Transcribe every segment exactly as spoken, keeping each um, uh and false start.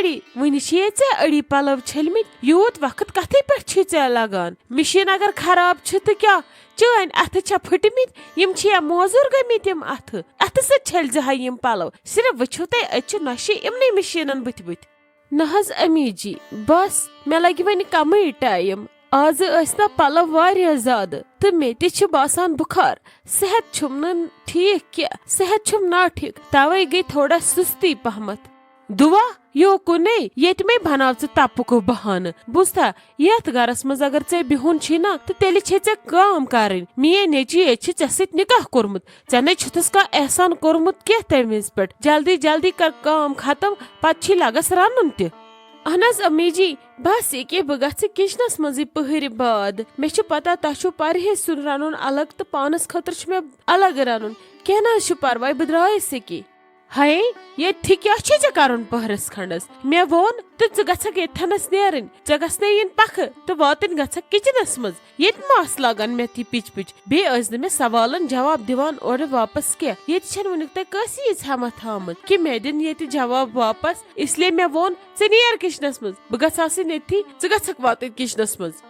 Daddy, وُنہِ چھِیے ژےٚ أڑی پلو چھٔلمٕتۍ، یوٗت وقت کتھٕے پٮ۪ٹھ چھُے ژےٚ لگان؟ مِشیٖن اگر خراب چھِ تہٕ کیٛاہ؟ چٲنۍ اتھٕ چھا پھٕٹمٕتۍ؟ یِم چھِیا موزوٗر گٔمٕتۍ یِم اتھٕ؟ اتھٕ سۭتۍ چھٔلۍ زِ ہا یِم پلو۔ صرف وٕچھِو تُہۍ، أتۍ چھِ نۄشہِ یِمنٕے مِشیٖنن بٕتھِ بٕتھِ۔ نہ حظ امی جی، بس مےٚ لگہِ وۄنۍ کمٕے ٹایم۔ آز ٲسۍ نا پلو واریاہ زیادٕ تہٕ مےٚ تہِ چھِ باسان بُخار۔ صحت چھُم نہٕ ٹھیٖک کینٛہہ، صحت چھُم نا ٹھیٖک، توے گٔے تھوڑا سُستی پہمتھ۔ دُعا، یوکُنے، ییٚتہِ مے بناو ژٕ تپُک بہانہٕ۔ بوٗزتھا، یتھ گرس منٛز اگر ژےٚ بِہُن چھی نا، تہٕ تیٚلہِ چھے ژےٚ کٲم کرٕنۍ۔ میٲنۍ نیٚچی ییٚتہِ چھِ ژےٚ سۭتۍ نکاح کوٚرمُت۔ ژےٚ نے چھُتھس کانٛہہ احسان کوٚرمُت کینٛہہ تمہِ وِزِ پٮ۪ٹھ۔ جلدی جلدی کر کٲم ختم، پتہٕ چھی لگس رنُن تہِ۔ اہن حظ امی جی، بس ییٚکیٛاہ بہٕ گژھٕ کچنس منٛزٕے پٔہرِ بعد۔ مےٚ چھِ پتہ تۄہہِ چھُو پرہیز سیُن رنُن الگ تہٕ پانس خٲطرٕ چھُ مےٚ الگ رنُن۔ کینٛہہ نہ حظ چھُ پرواے، بہٕ درٛایس ییٚکیٛاہ۔ ہے، ییٚتہِ کیٛاہ چھُے ژےٚ کرُن پٔہرس کھنڈس؟ مےٚ ووٚن تہٕ ژٕ گژھکھ ییٚتھنس نیرٕنۍ، ژےٚ گژھنے یِنۍ پکھٕ تہٕ واتٕنۍ گژھکھ کچنس منٛز۔ ییٚتہِ ما آسہٕ لگان مےٚ تہِ پِچ پِچ؟ بیٚیہِ ٲسۍ نہٕ مےٚ سوالن جواب دِوان اورٕ واپس کینٛہہ۔ ییٚتہِ چھَنہٕ وُنیُک تام کٲنٛسہِ یِژھ ہٮ۪متھ ہٲومٕژ کہِ مےٚ دِن ییٚتہِ جواب واپس۔ اس لیے مےٚ ووٚن، ژٕ نیر کچنس منٛز، بہٕ گژھٕ آسٕنۍ ییٚتھی، ژٕ گژھکھ واتٕنۍ کچنس منٛز۔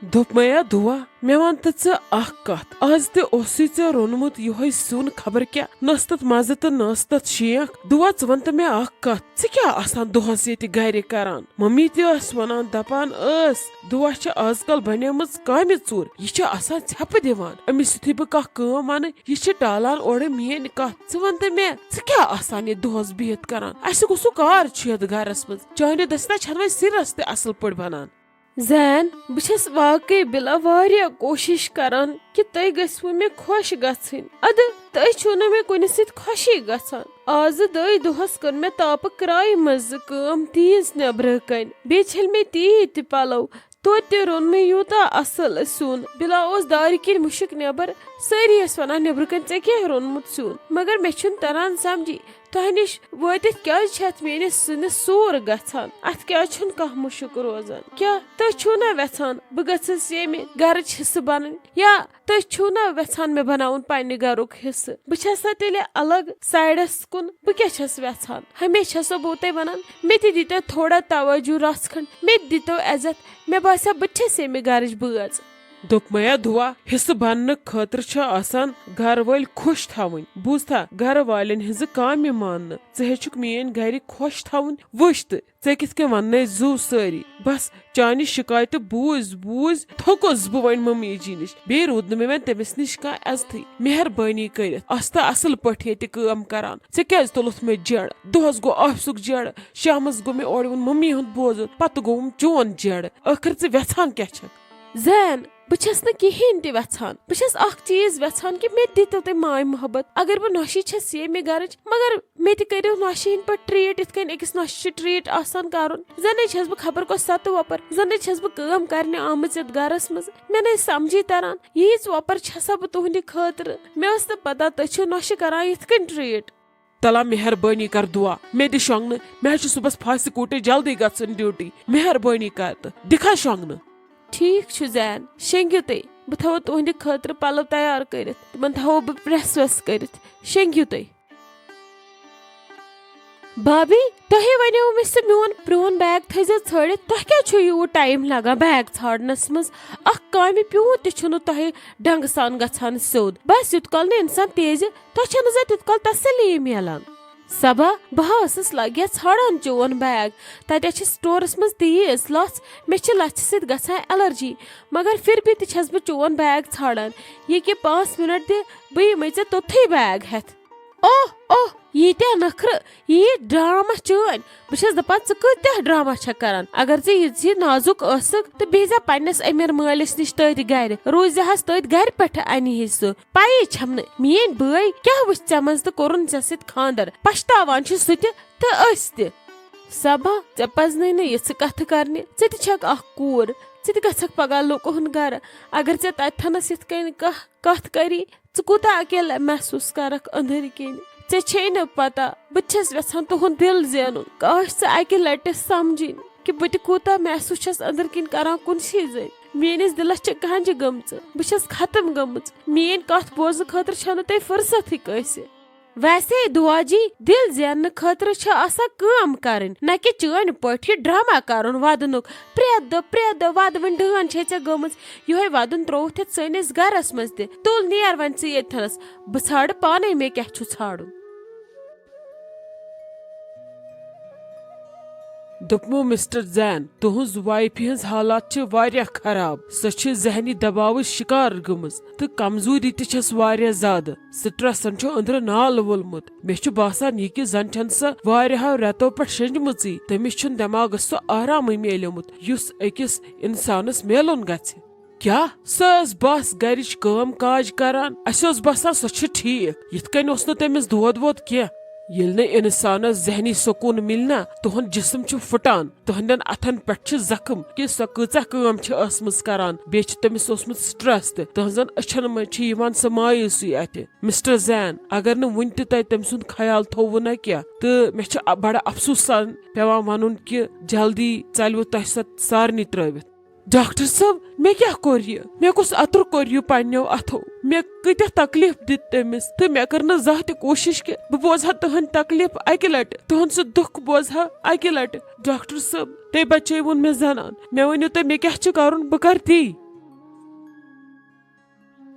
دوٚپمَیا دُعا، مےٚ وَن تہٕ ژٕ اَکھ کَتھ، آز تہِ اوسُے ژےٚ روٚنمُت یِہوٚے سیُن خبر کیٛاہ، نہ ٲس تَتھ مَزٕ تہٕ نہ ٲس تَتھ شیٖنٛکھ۔ دُعا، ژٕ وَن تہٕ مےٚ اَکھ کَتھ، ژٕ کیٛاہ آسان دۄہَس ییٚتہِ گَرِ کَران؟ مٔمی تہِ ٲس وَنان، دَپان ٲس، دُعا چھِ آز کَل بَنیمٕژ کامہِ ژوٗر، یہِ چھِ آسان ژھٮ۪پہٕ دِوان۔ أمِس یُتھُے بہٕ کانٛہہ کٲم وَنہٕ، یہِ چھِ ٹالان اورٕ میٛٲنۍ کَتھ۔ ژٕ وَن تہٕ مےٚ، ژٕ کیٛاہ آسان ییٚتہِ دۄہَس بِہِتھ کَران؟ اَسہِ کُس ہیوٗ کار چھُ یَتھ گَرَس منٛز؟ چانہِ دٔسۍ نہ چھَنہٕ وۄنۍ سِرَس تہِ اَصٕل پٲٹھۍ بَنان۔ زین، بہٕ چھَس واقعی بِلا واریاہ کوٗشِش کران کہِ تُہۍ گٔژھِوٕ مےٚ خۄش گژھٕنۍ۔ اَدٕ تُہۍ چھِو نہٕ مےٚ کُنہِ سۭتۍ خۄشی گژھان۔ آزٕ دۄیہِ دۄہَس کٔر مےٚ تاپہٕ کرٛایہِ منٛز زٕ کٲم تیٖژ نیٚبرٕ کَنۍ۔ بیٚیہِ چھٔلۍ مےٚ تیٖتۍ تہِ پَلو۔ توتہِ تہِ روٚن مےٚ یوٗتاہ اَصٕل سیُن۔ بِلا اوس دارِ کِنۍ مُشُک نیٚبر۔ سٲری ٲسۍ وَنان، "نیٚبرٕ کَنۍ ژےٚ کیٛاہ روٚنمُت سیُن؟" مگر مےٚ چھُنہٕ تَران سَمجھی۔ تۄہہِ نِش وٲتِتھ کیٛازِ چھِ اَتھ میٛٲنِس سِنِس سوٗر گژھان؟ اَتھ کیٛازِ چھُنہٕ کانٛہہ مُشُک روزان؟ کیٛاہ تُہۍ چھِو نا وٮ۪ژھان بہٕ گٔژھٕس ییٚمہِ گَرٕچ حِصہٕ بَنٕنۍ؟ یا تُہۍ چھِو نا وٮ۪ژھان مےٚ بَناوُن پنٛنہِ گَرُک حِصہٕ؟ بہٕ چھَس سا تیٚلہِ الگ سایڈَس کُن۔ بہٕ کیٛاہ چھَس وٮ۪ژھان؟ ہمیشہِ چھَسو بہٕ تۄہہِ وَنان، مےٚ تہِ دیٖتو تھوڑا توجہ رَژھ کھنٛڈ، مےٚ تہِ دیٖتو عزت۔ مےٚ باسیٛو بہٕ تہِ چھَس ییٚمہِ گَرٕچ بٲژ۔ دوٚپمَے یا دُعا، حِصہٕ بننہٕ خٲطرٕ چھِ آسان گَرٕ وٲلۍ خۄش تھاوٕنۍ۔ بوٗزتھا، گَرٕ والٮ۪ن ہٕنٛزٕ کامہِ ماننہٕ۔ ژٕ ہیٚچھُکھ میٛٲنۍ گَرِکۍ خۄش تھاوٕنۍ۔ وٕچھ تہٕ ژےٚ کِتھ کٔنۍ وَننَے زُو سٲری۔ بس، چانہِ شِکایتہٕ بوٗزۍ بوٗزۍ تھوٚکُس بہٕ وۄنۍ مٔمی جی نِش۔ بیٚیہِ روٗد نہٕ مےٚ وۄنۍ تٔمِس نِش کانٛہہ عزتھٕے۔ مہربٲنی کٔرِتھ، آستا اَصٕل پٲٹھۍ ییٚتہِ کٲم کَران۔ ژےٚ کیٛازِ تُلُتھ مےٚ جَڑ؟ دۄہَس گوٚو آفسُک جَڑ، شامَس گوٚو مےٚ اورٕ یِوُن مٔمی ہُنٛد بوزُن، پَتہٕ گوٚوُم چون جَڑ۔ ٲخٕر ژٕ وٮ۪ژھان کیٛاہ چھَکھ؟ زین، بہٕ چھَس نہٕ کِہیٖنۍ تہِ وٮ۪ژھان۔ بہٕ چھَس اَکھ چیٖز وٮ۪ژھان کہِ مےٚ تہِ دیٖتو تُہۍ ماے محبت۔ اگر بہٕ نۄشہِ چھَس ییٚمہِ گَرٕچ، مگر مےٚ تہِ کٔرِو نۄشہِ ہِنٛدۍ پٲٹھۍ ٹرٛیٖٹ، یِتھ کٔنۍ أکِس نۄشہِ چھِ ٹرٛیٖٹ آسان کَرُن۔ زَنَے چھَس بہٕ خبر کۄس سَتہٕ وۄپَر، زَنَے چھَس بہٕ کٲم کَرنہِ آمٕژ یَتھ گَرَس منٛز۔ مےٚ نَے سَمجھی تَران، ییٖژ وۄپَر چھَسا بہٕ تُہٕنٛدِ خٲطرٕ؟ مےٚ ٲس نہٕ پَتہ تُہۍ چھِو نۄشہِ کَران یِتھ کٔنۍ ٹرٛیٖٹ۔ تلا مہربٲنی کر دُعا، مےٚ دِ شۄنٛگنہٕ، مےٚ حظ چھُ صُبحس فاسہِ کوٗٹے جلدی گژھُن ڈیوٹی، مہربٲنی کر تہٕ دِکھا شۄنٛگنہٕ۔ ٹھیٖک چھُ زین، شۄنٛگِو تُہۍ، بہٕ تھاوو تُہٕنٛدِ خٲطرٕ پلو تیار کٔرِتھ، تِمن تھاوو بہٕ پریس ویس کٔرِتھ، شۄنٛگِو تُہۍ۔ بابی، تۄہے ونیو مےٚ سُہ میون پرون بیگ تھٲیزیو ژھٲنٛڈِتھ، تۄہہِ کیٛازِ چھُو یوٗت ٹایم لگان بیگ ژھانٛڈنس منٛز؟ اکھ کامہِ پیوٗنت تہِ چھُنہٕ تۄہہِ ڈنٛگہٕ سان گژھان سیوٚد، بس یُت کال نہٕ انسان تیزِ تۄہہِ چھَنہٕ زَن تیُتھ کال تسلی میلان۔ صبا، بہٕ ہا ٲسٕس لگیا ژھانڈان چون بیگ۔ تتہِ چھِ سٹورس منٛز تیز لژھ، مےٚ چھِ لژھِ سۭتۍ گژھان الرجی، مگر پھر بھی تہِ چھَس بہٕ چون بیگ ژھانڈان۔ یہِ کہِ پانٛژھ منٹ دِ، بہٕ یِمے ژےٚ توٚتھٕے بیگ ہٮ۪تھ۔ اوہ، اوہ، ییٖتیٛاہ نخرٕ، یہِ ڈرامہ چٲنۍ۔ بہٕ چھَس دپان، ژٕ کۭتیٛاہ ڈرامہ چھَکھ کران؟ اگر ژٕ یِژھ نازُک ٲسٕکھ تہٕ بیٚہزِ پننِس أمیٖر مٲلِس نِش تٔتھۍ گرِ، روٗززِہَس تٔتھۍ گرِ پٮ۪ٹھٕ انہِ ہے سُہ۔ پَیی چھَم نہٕ، میٛٲنۍ بٲے کیٛاہ وٕچھِ ژےٚ منٛز تہٕ کوٚرُن ژےٚ سۭتۍ خانٛدر؟ پَشتاوان چھُ سُہ تہِ تہٕ أسۍ تہِ۔ صبا، ژےٚ پَزنَے نہٕ یِژھٕ کَتھٕ کَرنہِ۔ ژٕ تہِ چھَکھ اَکھ کوٗر، ژٕ تہِ گژھکھ پَگاہ لُکہٕ ہُنٛد گَرٕ۔ اگر ژےٚ تَتہِ تھَنَس یِتھ کٔنۍ کانٛہہ کَتھ کَری، ژٕ کوٗتاہ اکیلہٕ محسوٗس کَرَکھ أنٛدٕرۍ کِنۍ؟ ژےٚ چھے نہٕ پَتہ، بہٕ تہِ چھَس یَژھان تُہُنٛد دِل زینُن۔ کاش ژٕ اَکہِ لَٹہِ سَمجِن کہِ بہٕ تہِ کوٗتاہ محسوٗس چھَس أنٛدٕرۍ کِنۍ کَران کُنسٕے زٔنۍ۔ میٛٲنِس دِلَس چھِ گنٛج گٔمژٕ، بہٕ چھَس ختم گٔمٕژ۔ میٛٲنۍ کَتھ بوزنہٕ خٲطرٕ چھَنہٕ تۄہہِ فرصتٕے کٲنٛسہِ۔ ویسے دُعا جی، دِل زیننہٕ خٲطرٕ چھِ آسان کٲم کرٕنۍ، نہ کہِ چٲنۍ پٲٹھۍ یہِ ڈرامہ کرُن ودنُک۔ پرٛٮ۪تھ دۄہ، پرٛٮ۪تھ دۄہ ودوٕنۍ ڈٲن چھے ژےٚ گٔمٕژ۔ یِہوٚے ودُن ترٛووُتھ یتھ سٲنِس گرس منٛز تہِ۔ تُل نیر وۄنۍ ژٕ ییٚتھنس، بہٕ ژھانڈٕ پانے مےٚ کیٛاہ چھُ ژھانڈُن۔ دوٚپمو، مسٹر زین، تُہنٛز وایفہِ ہٕنٛز حالات چھِ واریاہ خراب۔ سۄ چھِ ذہنی دباوٕچ شکار گٔمٕژ تہٕ کمزوری تہِ چھس واریاہ زیادٕ۔ سٹریسن چھُ أنٛدرٕ نال وولمُت۔ مےٚ چھُ باسان، یہِ کہِ زن چھَن سۄ واریاہو رٮ۪تو پٮ۪ٹھ شٔنجمٕژٕے۔ تٔمِس چھُنہٕ دٮ۪ماغس سُہ آرامٕے میلیومُت، یُس أکِس انسانس میلُن گژھِ۔ کیٛاہ؟ سۄ ٲس بس گرِچ کٲم کاج کران۔ اسہِ اوس باسان، سۄ چھِ ٹھیٖک۔ یِتھ کٔنۍ اوس نہٕ تٔمِس دود وود کینٛہہ۔ ییٚلہِ نہٕ انسانس ذہنی سکوٗن مِلہِ نا، تُہُنٛد جسم چھُ پھُٹان۔ تُہنٛدٮ۪ن اتھن پٮ۪ٹھ چھِ زخم کہِ سۄ کۭژاہ کٲم چھِ ٲسمٕژ کران۔ بیٚیہِ چھُ تٔمِس اوسمُت سٹریس تہِ۔ تُہنٛزن أچھن منٛز چھِ یِوان سۄ مایوسی اتھِ۔ مسٹر زین، اگر نہٕ وُنہِ تہِ تۄہہِ تٔمۍ سُنٛد خیال تھووُ نہ کینٛہہ، تہٕ مےٚ چھُ بڑٕ افسوٗس سان پٮ۪وان ونُن کہِ جلدی ژلوٕ تۄہہِ سۄ سارنٕے ترٲوِتھ۔ ڈاکٹر صٲب، مےٚ کیٛاہ کوٚر یہِ؟ مےٚ کُس اَتُر کوٚر یہِ پنٛنیو اَتھو؟ مےٚ کۭتیٛاہ تکلیٖف دِتۍ تٔمِس، تہٕ مےٚ کٔر نہٕ زانٛہہ تہِ کوٗشِش کہِ بہٕ بوزٕ ہا تُہٕنٛدۍ تکلیٖف اَکہِ لٹہِ، تُہُنٛد سُہ دُکھ بوزٕ ہا اَکہِ لٹہِ۔ ڈاکٹر صٲب، تُہۍ بچٲوُن مےٚ زنان۔ مےٚ ؤنِو تُہۍ، مےٚ کیٛاہ چھُ کرُن؟ بہٕ کرٕ تی۔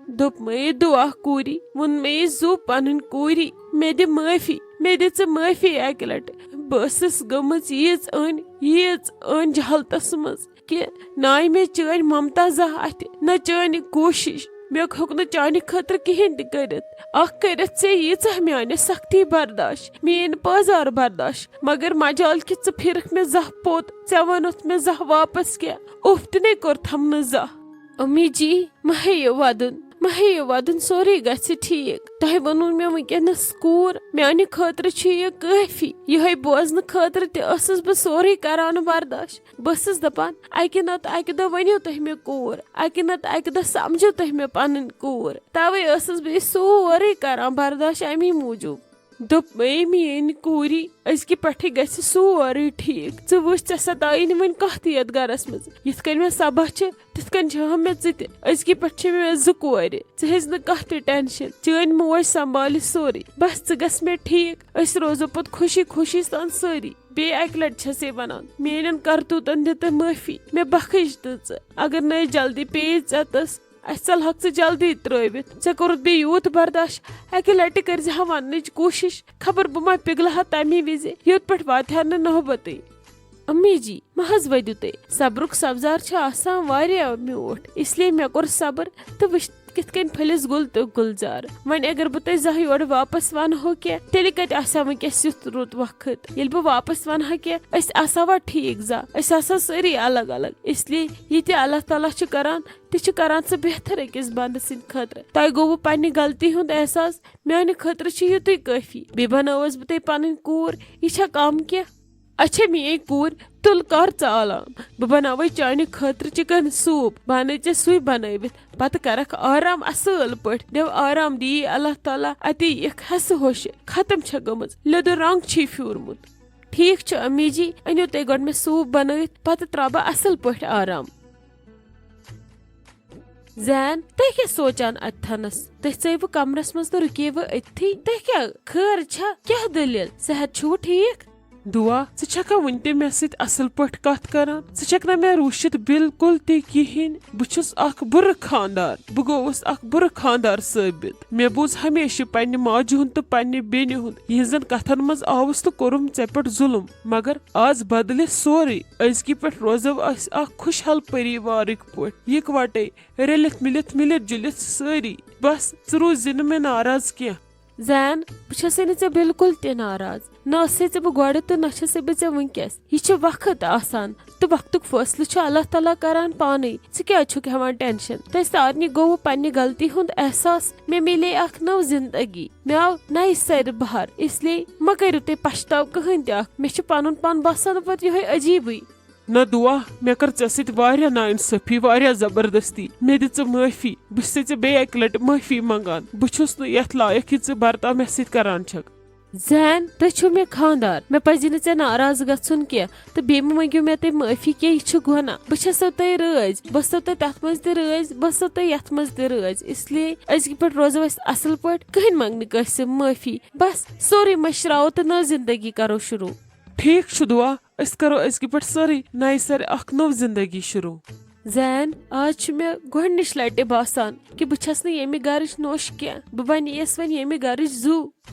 دوٚپمَے، دُعا کوٗری، ووٚنمَے، زُو پنٕنۍ کوٗری، مےٚ دِ معٲفی، مےٚ دِ ژٕ معٲفی اَکہِ لٹہِ۔ بہٕ ٲسٕس گٔمٕژ ییٖژ أنۍ، ییٖژ أنۍ جہالتس منٛز کہِ نہ آیہِ مےٚ چٲنۍ ممتا زانٛہہ اَتھِ، نہ چٲنۍ کوٗشِش۔ مےٚ ہیوٚک نہٕ چانہِ خٲطرٕ کِہیٖنۍ تہِ کٔرِتھ۔ اکھ کٔرِتھ ژےٚ ییٖژاہ میانہِ سختی برداش، میٲنۍ پٲزار برداش، مگر مجال کہِ ژٕ پھِرکھ مےٚ زانٛہہ پوٚت، ژےٚ ووٚنُتھ مےٚ زانٛہہ واپس کینٛہہ، اُف تہِ نے کوٚرتھم نہٕ زانٛہہ۔ امی جی، مہ ہیٚیِو ودُن، مہ ہیٚیِو ودُن، سورُے گژھِ ٹھیٖک۔ تۄہہِ ووٚنوُ مےٚ وٕنکیٚنس کوٗر، میانہِ خٲطرٕ چھُ یہِ کٲفی۔ یِہوٚے بوزنہٕ خٲطرٕ تہِ ٲسٕس بہٕ سورُے کران برداش۔ بہٕ ٲسٕس دپان، اکہِ نتہٕ اکہِ دۄہ ؤنِو تُہۍ مےٚ کوٗر، اکہِ نتہٕ اکہِ دۄہ سمجھِو تُہۍ مےٚ پنٕنۍ کوٗر۔ توے ٲسٕس بہٕ یہِ سورُے کران برداش امی موٗجوٗب۔ دوٚپمَے، میٲنۍ کوٗری، أزکہِ پٮ۪ٹھٕے گژھِ سورُے ٹھیٖک۔ ژٕ وٕچھ، ژےٚ ستایی نہٕ وۄنۍ کانٛہہ تہِ یتھ گرس منٛز۔ یِتھ کٔنۍ مےٚ صبا چھِ، تِتھ کٔنۍ چھہم مےٚ ژٕ تہِ۔ أزکہِ پٮ۪ٹھ چھِ مےٚ زٕ کورِ۔ ژٕ ہیٚزِ نہٕ کانٛہہ تہِ ٹینشن۔ چٲنۍ موج سنبھالہِ سورُے۔ بس ژٕ گژھ مےٚ ٹھیٖک۔ أسۍ روزو پتہٕ خوشی خوشی سان سٲری۔ بیٚیہِ اکہِ لٹہِ چھسے ونان، میٲنٮ۪ن کرتوٗتن دِ تہٕ معٲفی۔ مےٚ بخش تہٕ ژٕ۔ اگر نہٕ أسۍ جلدی پیٚیہِ ژٮ۪تس، اسہِ ژلہکھ ژٕ جلدی ترٲوِتھ۔ ژےٚ کوٚرُتھ بیٚیہِ یوٗت برداش، اکہِ لٹہِ کٔرزِ ہا وننٕچ کوٗشش۔ خبر بہٕ ما پگلہٕ ہا تمی وِزِ، یوٚت پٮ۪ٹھ واتہِ ہا نہٕ نوبتٕے۔ امی جی، مہ حظ ؤدِو تُہۍ۔ صبرُک سبزار چھُ آسان واریاہ میوٗٹھ، اس لیے مےٚ کوٚر صبر تہٕ وٕچھ کِتھ کٔنۍ پھٔلِس گُل تہٕ گُلزار۔ وۄنۍ اگر بہٕ تۄہہِ زانٛہہ یورٕ واپس ونہو کینٛہہ، تیٚلہِ کتہِ آسہِ ہا وٕنکیٚس یُتھ رُت وقت؟ ییٚلہِ بہٕ واپس ونہٕ ہا کینٛہہ، أسۍ آسہٕ ہا ٹھیٖک زا، أسۍ آسہٕ ہا سٲری الگ الگ۔ اس لیے یہِ تہِ اللہ تعالیٰ چھُ کران، تہِ چھُ کران سُہ بہتر أکِس بندٕ سٕنٛدِ خٲطرٕ۔ تۄہہِ گوٚوٕ پننہِ غلطی ہُنٛد احساس، میانہِ خٲطرٕ چھُ یُتُے کٲفی۔ بیٚیہِ بنٲوٕس بہٕ تۄہہِ پنٕنۍ کوٗر، یہِ چھا کم کینٛہہ؟ اچھا میٲنۍ کوٗر، تُل کر ژٕ آلام، بہٕ بناوے چانہِ خٲطرٕ چکن سوٗپ، بہٕ انَے ژےٚ سُے بنٲوِتھ، پتہٕ کرکھ آرام اصٕل پٲٹھۍ، دِو آرام دی اللہ تعالیٰ، اتی یِکھ ہسہٕ ہوشہِ، ختم چھےٚ گٔمٕژ، لیٚدُر رنگ چھُے پھیوٗرمُت۔ ٹھیٖک چھُ امی جی، أنِو تُہۍ گۄڈٕ مےٚ سوٗپ بنٲوِتھ، پتہٕ ترٛاوٕ بہٕ اصٕل پٲٹھۍ آرام۔ زین، تُہۍ کیٛاہ سونٛچان اَتہِ تھَنَس؟ تُہۍ ژٲیوٕ کمرس منٛز تہٕ رُکیوٕ أتتھٕے۔ تۄہہِ کیٛاہ خٲر چھا؟ کیٛاہ دٔلیٖل؟ صحت چھُوٕ ٹھیٖک؟ دُعا، ژٕ چھَکھا وٕنہِ تہِ مےٚ سۭتۍ اَصٕل پٲٹھۍ کَتھ کَران؟ ژٕ چھَکھ نہ مےٚ روٗشِتھ بِلکُل تہِ کِہیٖنۍ۔ بہٕ چھُس اَکھ بُرٕ خانٛدار۔ بہٕ گوٚوُس اَکھ بُرٕ خانٛدار ثٲبِت۔ مےٚ بوٗز ہمیشہِ پننہِ ماجہِ ہُنٛد تہٕ پننہِ بیٚنہِ ہُنٛد۔ یِہنٛزن کتھن منٛز آوُس تہٕ کوٚرُم ژےٚ پٮ۪ٹھ ظُلُم۔ مگر آز بدلہِ سورُے۔ أزکہِ پٮ۪ٹھ روزو أسۍ اکھ خۄشحال پریوارٕکۍ پٲٹھۍ، یکوٹے، رٔلِتھ مِلِتھ، مِلِتھ جُلِتھ سٲری۔ بس، ژٕ روٗزِ نہٕ مےٚ ناراض کینٛہہ۔ زین، بہٕ چھسے نہٕ ژےٚ بالکل تہِ ناراض۔ نہ ٲسٕے ژےٚ بہٕ گۄڈٕ تہٕ نہ چھسے بہٕ ژےٚ وٕنکیٚس۔ یہِ چھُ وقت آسان۔ تہٕ وقتُک فٲصلہٕ چھُ اللہ تعالیٰ کران پانے۔ ژٕ کیازِ چھُکھ ہٮ۪وان ٹینشن؟ تۄہہِ سارنٕے گوٚوٕ پننہِ غلطی ہُنٛد احساس۔ مےٚ میلے اکھ نٔو زندگی۔ مےٚ آو نَیہِ سرِ بہار۔ اس لیے مہ کٔرِو تُہۍ پچھتاو کٕہٕنۍ تہِ اکھ۔ مےٚ چھُ پنُن پان باسان پتہٕ یِہوٚے عجیٖبٕے۔ نہ دُعا، مےٚ کٔر ژےٚ سۭتۍ واریاہ ناانصٲفی، واریاہ زبردستی۔ مےٚ دِ ژٕ معٲفی۔ بہٕ چھسے ژےٚ بیٚیہِ اکہِ لٹہِ معٲفی منگان۔ بہٕ چھُس نہٕ یتھ لایق، یہِ ژٕ برتاو مےٚ سۭتۍ کران چھکھ۔ زین، تُہۍ چھِو مےٚ خانٛدار، مےٚ پَزِ نہٕ ژےٚ ناراض گژھُن کینٛہہ، تہٕ بیٚیہِ مہٕ مٔنٛگِو مےٚ تُہۍ معٲفی کینٛہہ، یہِ چھُ گۄناہ۔ بہٕ چھَسو تۄہہِ رٲضۍ، بہٕ ٲسَو تۄہہِ تَتھ منٛز تہِ رٲضۍ، بہٕ ٲسَو تۄہہِ یَتھ منٛز تہِ رٲضۍ، اس لیے أزکہِ پٮ۪ٹھ روزو أسۍ اَصٕل پٲٹھۍ، کٕہٕنۍ منٛگنہٕ کٲنٛسہِ معٲفی، بَس سورُے مٔشراوو تہٕ نٔو زِندگی کَرو شروٗع۔ ٹھیٖک چھُ دُعا، أسۍ کَرو أزکہِ پٮ۪ٹھ سٲرٕے نَیہِ سَرٕ اَکھ نٔو زِندگی شروٗع۔ زین، آز چھُ مےٚ گۄڈٕنِچ لَٹہِ باسان کہِ بہٕ چھَس نہٕ ییٚمہِ گَرٕچ نوٚش کینٛہہ، بہٕ بَنے یَس وۄنۍ ییٚمہِ گَرٕچ زُو۔